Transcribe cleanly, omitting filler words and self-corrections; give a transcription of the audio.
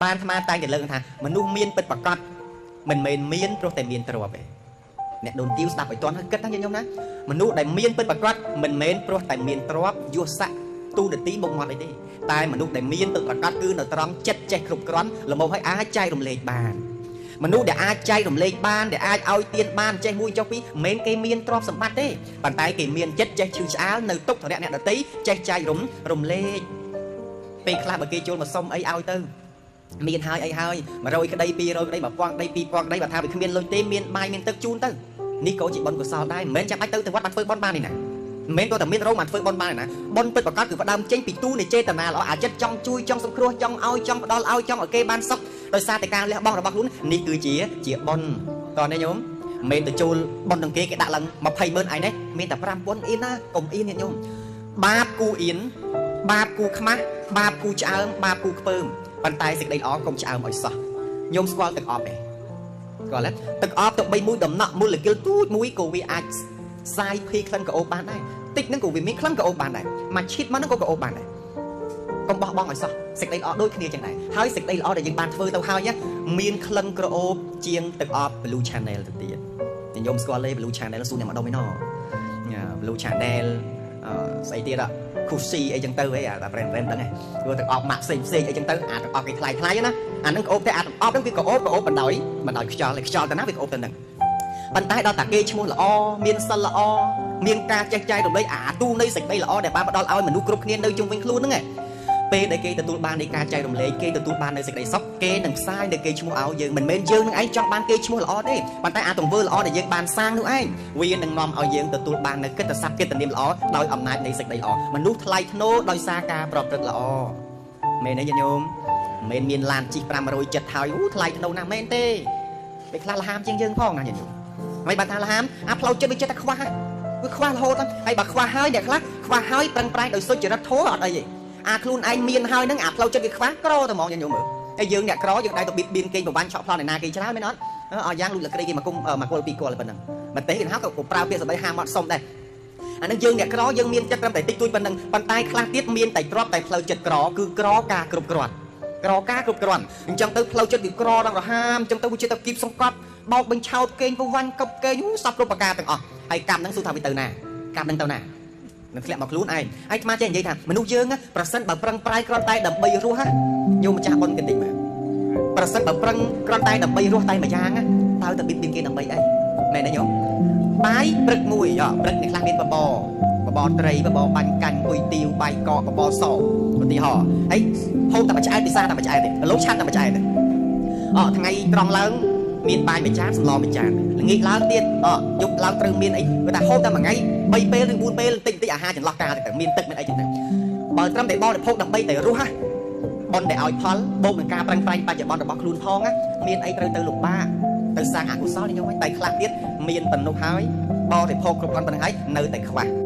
បានអាត្មាតែងតែលើកថាមនុស្សមានពិតប្រកបមិនមែនមានព្រោះតែមានទ្រព្យទេអ្នកដូនទាវស្ដាប់ឲ្យទាន់ហើយគិតថាញាតិញោមណាមនុស្សដែលមានពិតប្រកបមិនមែនព្រោះតែមានទ្រព្យយសស័ក្តិទូនាទីមុខមាត់អីទេតែមនុស្សដែលមានពិតប្រកបគឺនៅត្រង់ចិត្តចេះគ្រប់គ្រាន់ល្មមឲ្យអាចចែករំលែកបានមនុស្សដែលអាចចែករំលែកបានដែលអាចឲ្យទានបានចេះមួយចុះពីរមិនមែនគេមានទ្រព្យសម្បត្តិទេប៉ុន្តែគេមានចិត្តចេះឈឺឆ្អាលនៅទុក្ខធរៈអ្នកដទៃចេះចែករំលែកពេលខ្លះបើគេចូលមកសុំអីឲ្យទៅមានហើយអីហើយ100ក្តី200ក្តី1000ក្តី2000ក្តីបើថាវាគ្មានលុយទេមានបាយមានទឹកជូនទៅនេះក៏ជាបុណ្យកុសលដែរមិនមែនចាំបាច់ទៅវត្តបានធ្វើបុណ្យបានទេណាមិនមែនក៏តែមានរោងបានធ្វើបុណ្យបានទេណាបុណ្យពិតប្រាកដគឺផ្ដើមចេញពីទូនៃចេតនាល្អអាចិត្តចង់ជួយចង់សង្គ្រោះចង់ឲ្យចង់ផ្ដល់ឲ្យចង់ឲ្យគេបានសុខដោយសារតែការលះបង់របស់ខ្លួននេះគឺជាបុណ្យតោះនេះញោមមិនទៅចូលបុណ្យនឹងគេគេដាក់ឡើង200,000ឯនេះមានតែ5000អ៊ីនណាកុំអ៊ីនញាតិញោមបាបគូអ៊ីនបាបគូខ្មាស់បាបគូឆ្អើមបាបគូខ្ពើមប៉ុន្តែសេចក្តីល្អកុំឆ្អើមឲ្យសោះញោមស្គាល់ទឹកអប់ទេស្គាល់ទេទឹកអប់ទៅបីមួយដំណក់មូលេគុលទូចមួយក៏វាអាចសាយភីក្លិនក្រអូបបានដែរតិចហ្នឹងក៏វាមានក្លិនក្រអូបបានដែរមួយឈីតមកហ្នឹងក៏ក្រអូបបានដែរកុំបោះបង់ឲ្យសោះសេចក្តីល្អដូចគ្នាចឹងដែរហើយសេចក្តីល្អដែលយើងបានធ្វើទៅហើយមានក្លិនក្រអូបជាងទឹកអប់ Blue Channel ទៅទៀតញោមស្គាល់ទេ Blue Channel ស៊ូអ្នកម្ដុំឯណោះ Blue Channel ស្អីទៀតគូស៊ីអីចឹងទៅហីអាប្រេនហ្នឹងឯងព្រោះទឹកអប់ម៉ាក់ផ្សេងផ្សេងអីចឹងទៅអាទឹកអប់គេថ្លៃថ្លៃណាអាហ្នឹងក្អូបទេអាទឹកអប់ហ្នឹងវាក្អូបបណ្ដោយខ្យល់ខ្យល់ទៅណាវាក្អូបទៅហ្នឹងប៉ុន្តែដល់តាគេឈ្មោះល្អមានសិលល្អមានការចេះចែករំលែកអាទូនៃសេចក្តីល្អដែលបានផ្ដល់ឲ្យមនុស្សគ្រប់គ្នានៅជុំវិញខ្លួនហ្នឹងឯងពេលដែលគេទទួលបាននៃការចែករំលែកគេទទួលបាននៅសេចក្តីសុខគេនឹងផ្សាយនៅគេឈ្មោះឲ្យយើងមិនមែនយើងនឹងឯងចង់បានគេឈ្មោះល្អទេប៉ុន្តែអាទង្វើល្អដែលយើងបានសាងនោះឯងវានឹងនាំឲ្យយើងទទួលបាននៅកិត្តិស័ព្ទកិត្តិនាមល្អដោយអំណាចនៃសេចក្តីល្អមនុស្សថ្លៃថ្នូរដោយសារការប្រព្រឹត្តល្អមែនទេញាតិញោមមិនមែនមានឡានជិះ570ហើយអូថ្លៃថ្នូរណាស់មែនទេពេលខ្លះលហាមជាងយើងផងណាញាតិញោមមិនបានថាលហាមអាផ្លូវចិត្តវាចិត្តតែខ្វះវាខ្វះរហូតហើយបើខ្វះហើយអ្នកខ្លះខ្វះហើយប្រឹងប្រែងដោយសុចរិតធម៌អត់អីទេអាខ្លួនឯងមានហើយហ្នឹងអាផ្លូវចិត្តវាខ្វះក្រតែហ្មងញោមមើលហើយយើងអ្នកក្រយើងដែរទៅបៀតបៀនគេប្រវាញ់ឆក់ប្លន់ឯណាគេច្រើនមែនអត់អត់យ៉ាងលូកលក្រីគេមកគុំមកគល់ពីរគល់ប៉ុណ្ណឹងមិនទេគេហៅក៏ប្រើពាក្យសម្ដីហាមអត់សុំដែរអាហ្នឹងយើងអ្នកក្រយើងមានចិត្តត្រឹមតែតិចតួចប៉ុណ្ណឹងប៉ុន្តែខ្លះទៀតមានតែទ្រព្យតែផ្លូវចិត្តក្រគឺក្រការគ្រប់គ្រាន់ក្រការគ្រប់គ្រាន់អញ្ចឹងទៅផ្លូវចិត្តវាក្រដល់រហាមអញ្ចឹងទៅវាចិត្តទៅគៀបសង្កត់បោកបញ្ឆោតកេងប្រវាញ់កប់កេងសពគ្រប់ប្រការទាំងអស់ហើយកម្មហ្នឹងសួរថាវាទៅណាកម្មហ្នឹងទៅណានឹងធ្លាក់មកខ្លួនឯងហើយអាត្មាចេះនិយាយថាមនុស្សយើងប្រសិនបើប្រឹងប្រែងគ្រាន់តែដើម្បីរស់ញោមម្ចាស់បុណ្យគេតិចមើលប្រសិនបើប្រឹងគ្រាន់តែដើម្បីរស់តែមួយយ៉ាងតើទៅបៀតបៀនគេដើម្បីអីមែនទេញោមបាយព្រឹកមួយព្រឹកនេះខ្លះមានបបរត្រីបបរបាញ់កាញ់គុយទាវបាយកកបបរសឧទាហរណ៍ហើយហូបតែមួយឆ្អែតពិសាតែមួយឆ្អែតទេលោកឆាត់តែមួយឆ្អែតទេថ្ងៃត្រង់ឡើងមានបាយមួយចានសម្លមួយចានល្ងាចឡើងទៀតយប់ឡើងត្រូវមានអីគាត់ថាហូបតែមួយថ្ងៃ3ពេលឬ4ពេលតិចតិចអាហារចន្លោះកាលទៅមានទឹកមានអីចឹងទៅបើត្រឹមតែបរិភោគដើម្បីតែរស់ណាបុណ្យដែលឲ្យផលបូកនឹងការប្រឹងប្រែងបច្ចុប្បន្នរបស់ខ្លួនផងណាមានអីត្រូវទៅលំបាកទៅសាងអកុសលញោមតែខ្លះទៀតមានប៉ុណ្ណោះហើយបរិភោគគ្រប់គ្រាន់ប៉ុណ្ណឹងហើយនៅតែខ្វះ